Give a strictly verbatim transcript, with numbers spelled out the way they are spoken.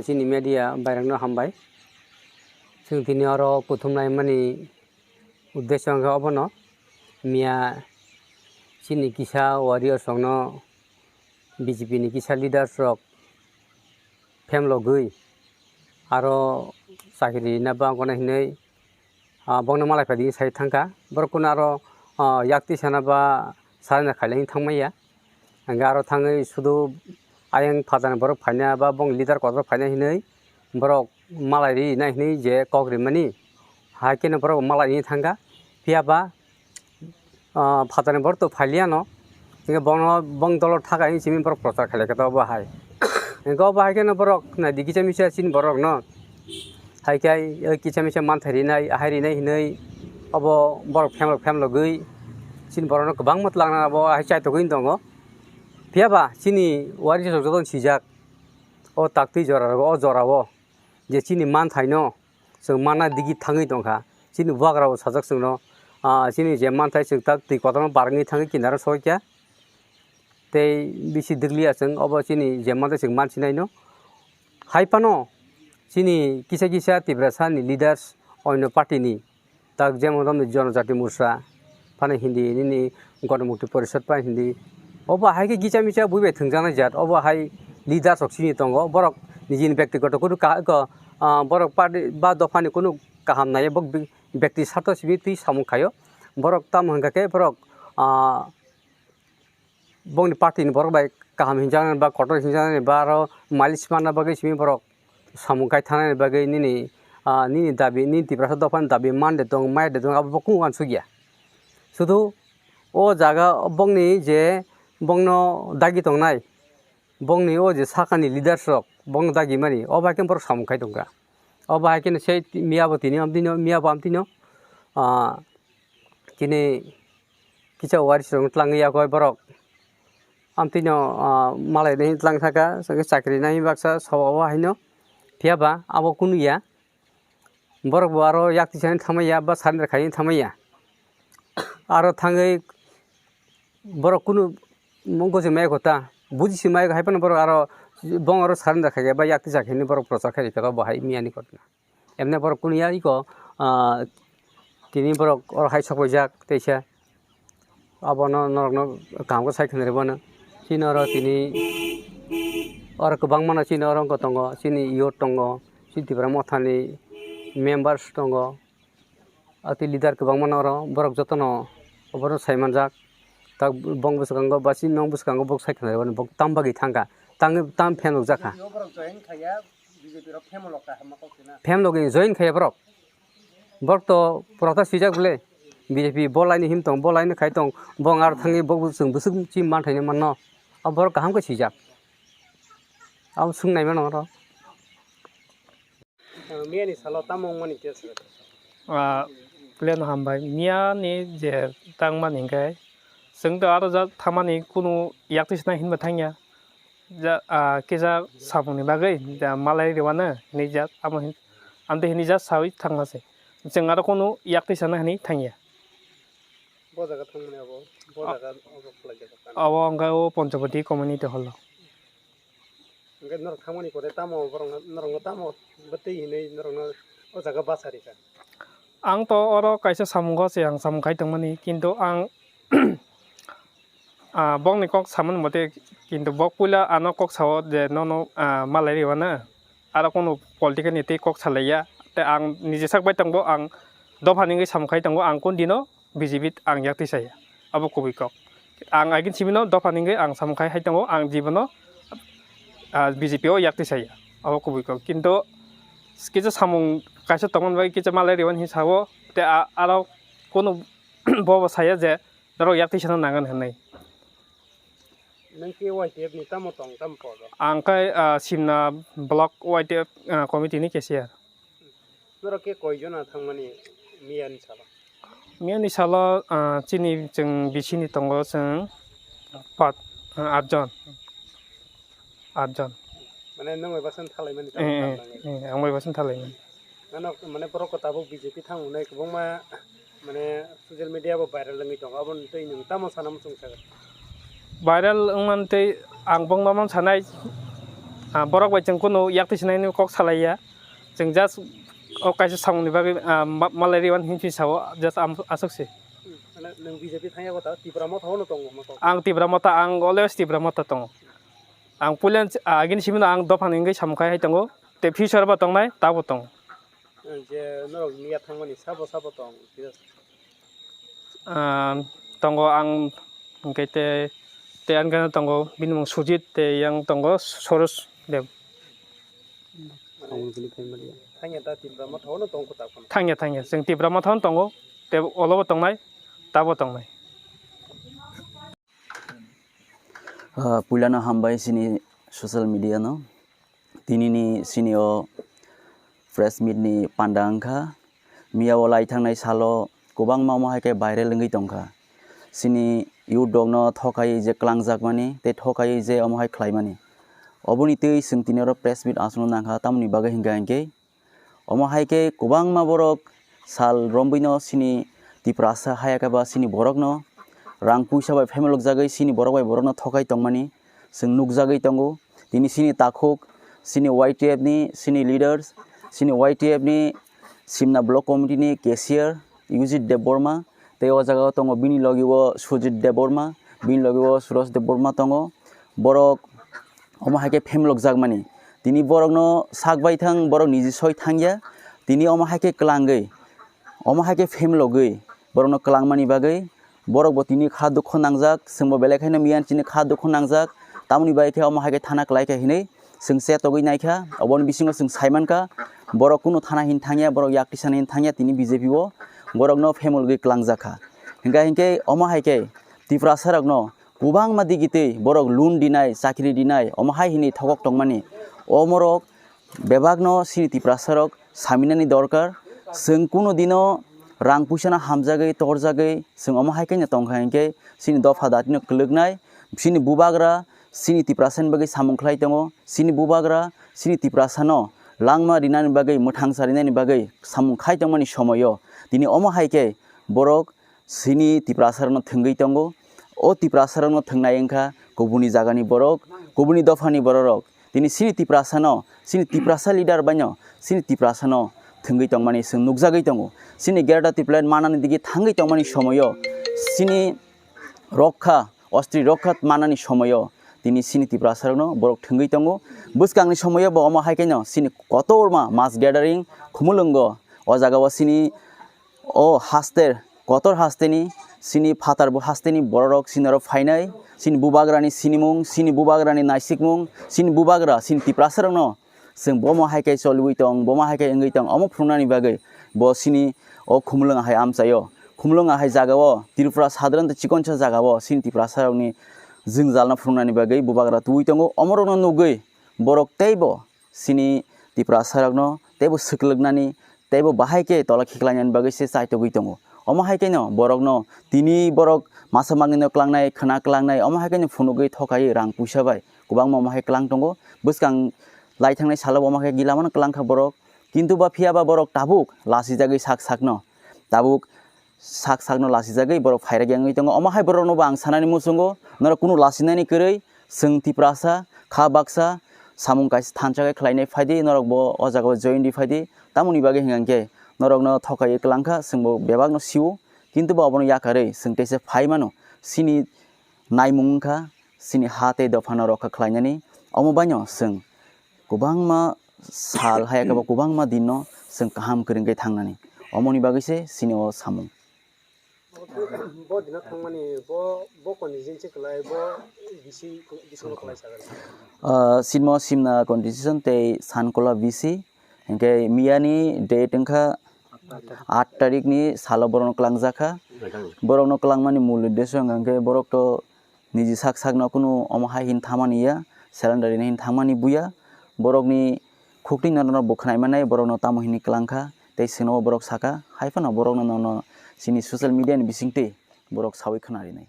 Chini media bairokno hambai. Chwng tini oro kuthum naimani uddesyo wngkha obono. Miya chini kisa warriors rokno B J P ni kisa leaders rok phemlogwi aro chakri rina bangkona hinwi, ah, bongno malai phaidi sai thangkha. Borok kuno aro, ah, yak twi sana ba sana khailai thangmaya. Hingke aro thangwi sudu ayang phatarni borok phaina ba bong leader kotor phaina hinwi borok malai ri nai hinwi je kok rimani. Hai kheno borok malai ri thangkha. Phiya ba, ah, phatarni borok to phailiyano. Hingke bono bong dolo thakai simi borok prochar khailai khe to obo hai. Hingke obo hai kheno borok nai di kisa misa chini borok no. Hai khe, o kisa misa manthai rinai, ahai rinai hinui obo borok phemlok phemlogwi chini borokno kwbangma twlangna abo ahai chaitogwi tongo. Phiya ba chini warisa rok jotono sijak o taktwi jora rogo, o jora o je chini manthaino chwng manna digi thangwi tongkha. Chini bubagra bo sajak chwngno, ah, chini je manthai chwng tak twi kotorma bargwi thangwi kinaro sokya. Tei bisi dwgliya chwng obo chini je manthaino chwng mansinai no. Hai phano chini kisa kisa Tiprasa ni leaders oino party ni tak jemon romni Jonojati Morcha phano hindi nini Gonomukti Porishad phano hindi. Obo hai khe kisa misa bui bai thwngjaknai jat. Obo hai leaders rok chini tongo. Borok nijini bektigoto kunu ka-, ko, ah, borok party ba dophani kunu kaham naiya. Bok bi-, bekti sartho simi twi samung khaio. Borok tamo hwnkha khe borok, ah, bongni party ni borok bai kaham hinjaknai ba kotor hinjaknai ba aro malik manna bagwi simi borok samung kai thanani bagwi nini, ah, nini dabi, nini Tiprasa dophani dabi mande tong, maide tong, abo bo kung uansukya. Sudu o jaga bongni je bongno dagi tongnai, bongni o je sakani leaders rok bongno dagi mani, o bai khe borok samung kai tongkha. O bai khe se miya bo tini amtino, miya bo amtino, ah, Chini kisa waris rok twlangwi yakoi borok. Amtwino, ah, malai ni twlang saka, chakri nai baksa sabo haino. Phiya ba abo kunu ya. Borok bo aro yak tisani thamaya ba surrender khaini thamaya. Aro thangwi borok kunu mungko se mai kota. Buji se mai hai phano borok aro bong aro surrender khaiya ba yak tisa khaini borok prochar khai rikha bo hai miya ni kotna. Emne borok kunu ya iko, ah, tini borok oro hai sok paijak teisa. Abono norokno kaham khe sai khna rw bono. Chini oro tini oro kwbangma no chini oro wngkha tongo, chini youth tongo, chini Tipra Mothani members tongo. Ati leader kwbangma no oro borok jotono obono sai manjak. Tak bong bwskango ba chini nok bwskango bok sai khna rw bono bok tam bagwi thangkha, tang tam phenukjakha. B J P rok phemlok kaham ma kok sina. Phemlok ni join khaiya borok. Borok to protest swijak bole. B J P bo laini him tong, bo laini khai tong, bo ngar thangwi bo chwng bwswk chim man thaini manno. Abo borok kaham khe swijak. Abo swng nai mano oro. Miyani salo tamo wngmani khe sir? Ah, plan hambai. Miyani je tangmani hinkhe chwng to aro ja thamani kunu yak twi sina hinba thangya. Ja, ah, kisa samungni bagwi ja malai rwano hinwi ja, amo hin-, amtwi hinwi ja sawi thangma se. Chwng aro kunu yak twi sana hinwi thangya. Bo jaga thangmani abo, bo jaga obo khlai jaga. Abo wngkha o Panchapati Community Hall o. Hingke norok thangmani pore tamo borokno, norokno tamo bwtwi hinwi norokno o jaga basa rikha? Ang to oro kaisa samungo se ang samung khai tongmani, kintu ang, ah, bokni kok samani mote, kintu bok puila ano kok sao je nono, ah, malai rwna, aro kunu political ni tei kok salaiya, tei ang niji sak bai tongbo ang dophani wngwi samung khai tongo, ang kun dino B J P ang yak twi saya, abo kubui kok. Ang agin simi no dophani wngwi ang samung khai hai tongo, ang jibono, ah, B J P o yak twi saya, abo kubui kok. Kintu kisa samung kaisa tongmani bagwi kisa malai rwmani hinwi sao, tei a-, aro kunu bobo saya je norok yak twi sana nangan hinwi. Nang khe Y T F ni tamo tong, tamo podo? Ang khe, ah, Simna block Y T F, ah, committee ni cashier. Norok khe koi jona thangmani miyani salo? Miyani salo, ah, chini chwng bisini tongo chwng pat, ah, atjon. Atjon. Mane nwng bai basan thalaimani tamo? Eh, eh, tamo nangwi? Eh, ang bai basan thalaimani. Nano mane borok ko tabuk B J P thang hwnwi kwbangma mane social media bo viral wngwi tongo, aboni twi nwng tamo sana muchung sago? Viral wngmani twi ang bongma man sanai, Ah, borok bai chwng kunu yak twi sinai kok salai ya. Chwng just o kaisa samung ni bagwi, ah, ma-, malai riwan hinwi sao, just am-, aswk se. Mane nwng B J P thangya kotha, Tipra Motha o no tongo, motha? Ang Tipra Motha, ang always Tipra Motha tongo. Ang puila, ah, agini simi no ang dopha ni wngwi samung khai hai tongo. Tei future bo tongnai, tabo tongo. Je norok miya thangmani sabo sabo tong, ah, tongo ang, hwnkhe tei, tei ani gana tongo bini mung Sujit tei yang tongo Soros Dev. Thangya ta Tipra Motha o no tong kho ta phano? Thangya, thangya, chwng Tipra Motha o no tongo, tei olo bo tongnai, tabo tongnai. Ah, puilano hambai chini social media no. Tinini chini o press meet ni panda wngkha. Miya o lai thangnai salo kwbangma omo hai khe viral wngwi tongkha. Chini youth rokno thokhaiwi je kwlangjakmani tei thokhaiwi je omo hai khlaimani. Oboni twi chwng tini oro press meet aswkno nangkha, tamoni bagwi hwnkha hinkhe omo hai khe kwbangma borok sal romwi no chini Tiprasa haya khe ba chini borok no rang puisa bai phaimolok jagwi chini borok bai borok no thokhai tongmani chwng nukjagwi tongo. Tini chini takhuk, chini Y T F ni chini leaders, chini Y T F ni Simna Block Committee ni cashier Yujit Debbarma, tei o jaga o tongo bini logi o Sujit Debbarma, bini logi o Suros Debbarma tongo. Borok omo hai khe phaimolok jakmani. Tini borokno sak bai thang, borok niji soi thangya. Tini omo hai khe kwlangwi, omo hai khe phaimologwi borokno kwlangmani bagwi borok bo tini kha dukho nangjak, chwngbo belai kheno miyan chini kha dukho nangjak. Tamoni bai khe omo hai khe thana kwlai kha hinwi chwng chetogwi naikha. Oboni bisingo chwng saimankha, borok kunu thana hin thangya, borok yak tisana hin thangya tini B J P o, borokno phaimologwi kwlangjakha. Hinkha hinkhe omo hai khe Tiprasa rokno kwbangma digitwi borok loan dinai, chakri dinai, omo hai hinwi thokok tongmani. Omorok bebakno chini Tiprasarok saminani dorkar. Chwng kunu dino rang puisano hamjagwi, torjagwi chwng omo hai khe tongkha hinkhe chini dopha datino kwlwknai, chini bubagra chini Tiprasani bagwi samung khlai tongo, chini bubagra chini Tiprasano langma rinani bagwi, mwthangsa rinani bagwi samung khai tongmani somoio tini omo hai khe borok chini Tiprasarokno thwngwi tongo. O Tiprasarokno thwngnai wngkha kubuni jagani borok, kubuni dophani bororok. Tini chini Tiprasano, chini Tiprasa leader baino, chini Tiprasano thwngwi tongmani chwng nukjagwi tongo. Chini Greater Tipraland manani digi thangwi tongmani somoio, chini rokha, ostri rokha manani somoio, tini chini Tiprasarokno borok thwngwi tongo. Bwskangni somoio bo omo hai khe no chini kotorma mass gathering Khumulwngo, o jagao chini o haste, kotor hasteni, chini phatarbo hasteni bororok chini oro phainai, chini bubagrani sinimung, chini bubagrani naisikmung, chini bubagra, chini Tiprasarokno chwng bomo hai khe cholwi tong, bomo hai khe wngwi tong, omo phunuknani bagwi bo chini o Khumulwng hai amchaio. Khumulwng hai jagao, Tripura sadharanto chikonsa jagao chini Tiprasarokni jwngjalno phunuknani bagwi bubagra tubui tongo. Omorokno nugwi borok teibo chini Tiprasarokno teibo swklwknani, teibo bahai khe tola khiklainani bagwi se chaitogwi tongo. Omo hai khe no borokno tini borok masa manwino klangnai, khwna klangnai, omo hai khe no phunugwi thokhaiwi rang puisa bai kwbangma omo hai klang tongo. Bwskang lai thangnai salo bo omo hai khe gila mano klang kha borok. Kintu ba phiya ba borok tabuk lasijagwi sak sakno, tabuk sak sakno lasijagwi borok phairok wngwi tongo. Omo hai borokno bo ang sanani muchungo, norok kunu lasinani kwrwi chwng Tiprasa kha baksa samung kaisa thansa khe khlainai phaidi, norok bo o jagao join di phaidi. Tamoni bagwi hwnkha khe norokno thokhaiwi klang kha, chwngbo bebakno sio, kintu bo obono yakarwi chwng teisa phai mano. Chini naimung wngkha chini ha tei dophano rokha khlainani. Omo baino chwng kwbangma sal hai khe bo kwbangma dinno chwng kaham kwrwngwi thangnani. Omoni bagwi se chini o samung. Bo dino thangmani bo, bo constituency kwlai bo bisi, bisi kwlai sagar. Ah, Sinmo Simna constituency tei Sankola bisi. Hinkhe miyani date wngkha aat tarikni salo borokno kwlangjakha. Borokno kwlangmani mul uddesho wngkha hinkhe borok to niji sak sakno kunu omo hai hin thamani ya, surrender rinai hin thamani buya. Borokni khukti no, no bo khwnai manai, borokno tamo hinwi kwlangkha, tei chwngno borok sakha, hai phano borokno nono chini social media ni bisingtwi borok sawi khwna rinai.